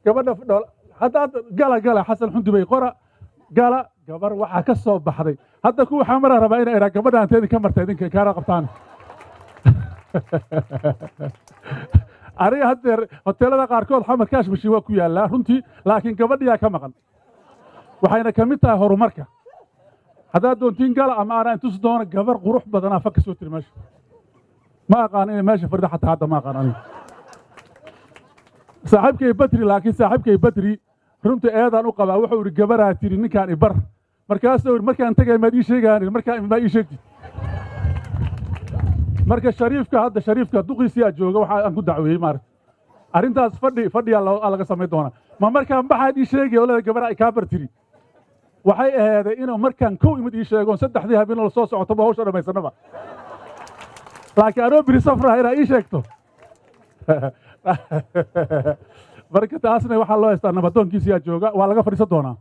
Gabadha hadda gala gala Xasan Xundubey qora gala, gabar waxaa ka soo baxday. Hadda kuwa xamaraa rabaa inay idhaa gabadha anteedi ka marta idinka kaara qabtaan. Aniga haddeer hoteelada qaarkood Xamar cash machine waa ku yaallaa runtii, laakiin gabadhiyaa ka maqan, waxayna ka mid tahay horumarka. Haddaad doontiin gala ama aanaa intusi doono gabar qurux badanaa fa ka soo tiri meesha. Ma aqaan inay meesha fadhida xataa hadda, ma aqaan aniga saaxiibkay Badri, laakiin saaxiibkay Badri runtii eedaan u qabaa. Wuxuu idhi gabaraa tiri ninkaan ibar, markaasuu yidhi markaan tagay maad ii sheegaan, markaan maa ii sheegtid. Marka Shariifka hadda, Shariifka duqiisiyaa jooga, waxa aan ku dacweeyey maaragta arrintaas fadhi fadhiyaa laga samayn doonaa. Ma markaan baxaad ii sheegay oo leeda gabar ay kaa bar tiri? Waxay aheeday inuu markaan kow imid ii sheegoon saddexdii habeen la soo socotoba hawsha dhammaysanaba, laakiin anoo biri safraha inaa ii sheegto. Marka taasna waxaa loo haystaa nabadoonkiisiyaa jooga, waa laga fadhiisan doonaa.